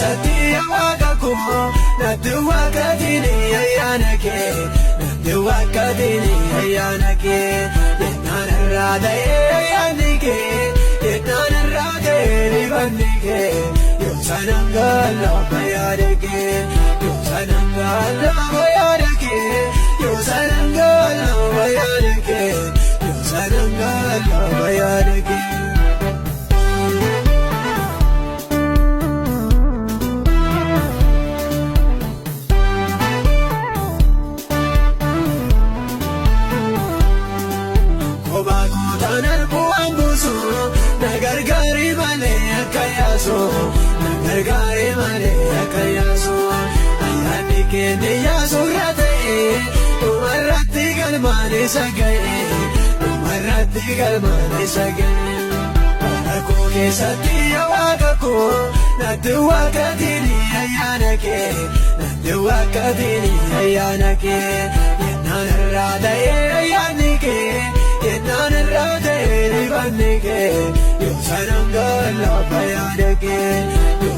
Keessatti yaa Waaqa koo, natti waaqatiin ayyaana kee, natti waaqatiin ayyaana kee. Yennaan irraa ta'ee ayyaanni kee, yennaan irraa ta'ee dibanni kee, yoo sanaan gaala yaada kee, yoo sanaan gaala yaada kee, yoo sanaan gaala yaada kee, yoo sanaan gaala yaada kee. Kophaa kootaan arguu buusu, na gargaari malee akka yaasu, na gargaari malee akka yaasu. Ayyaanni keenya yaasu irra ta'e, dhumarratti galmaan isa ga'e, dhumarratti galmaan isa ga'e. Rakkoo keessatti yaa Waaqa koo, natti waaqatiin ayyaana kee, natti waaqatiin ayyaana kee. Yennaan irraa ta'ee ayyaanni kee, yennaan irraa ta'ee dibanni kee, yoo sanaan gaala yaada kee,